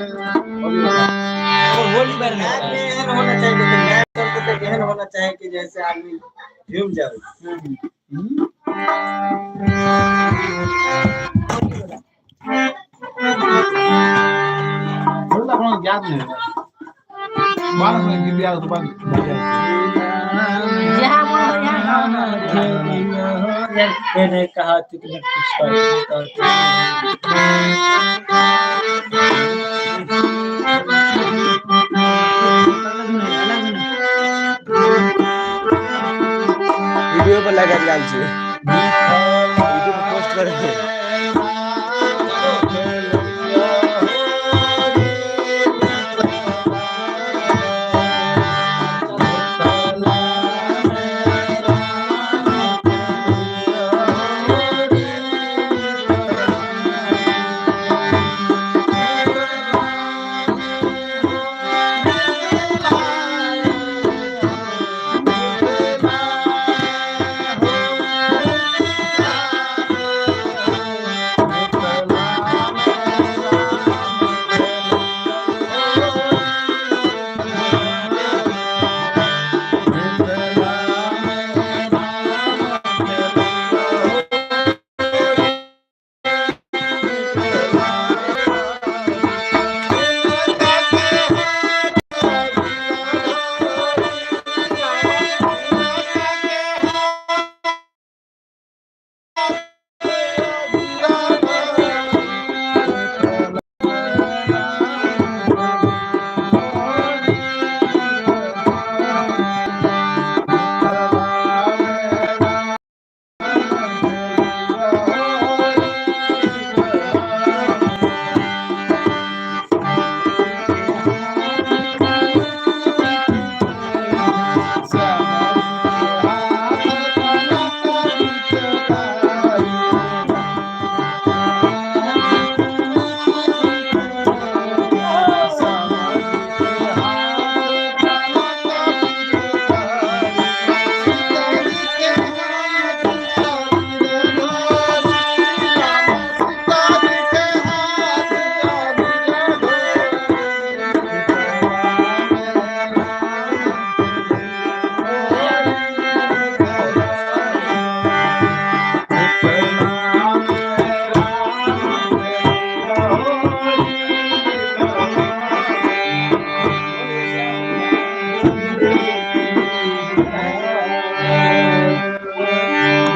होली बार में लाइव में एहन होना चाही, लेकिन लाइव चलते तऽ एहन होना चाही कि जैसे आदमी झूम जाए। होली अपना याद नहीं है। बाद में गीत याद तो बाद मजा आए। जहाँ मन हो यहाँ गाओ ना। मैंने कहा तुझने कुछ अलग धुन है, अलग धुन है। वीडियो पर लगा जाल छी, यूट्यूब पर पोस्ट करबै।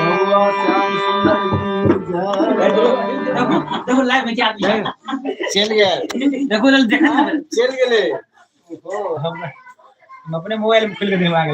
बउआ श्याम सुंदर की जय। देखो देखो, लाइव में क्या आदमी है। चलि गेल। देखो, जल्दी देखा। चलि गेलै। हम अपने मोबाइल में खोल के दिमाग।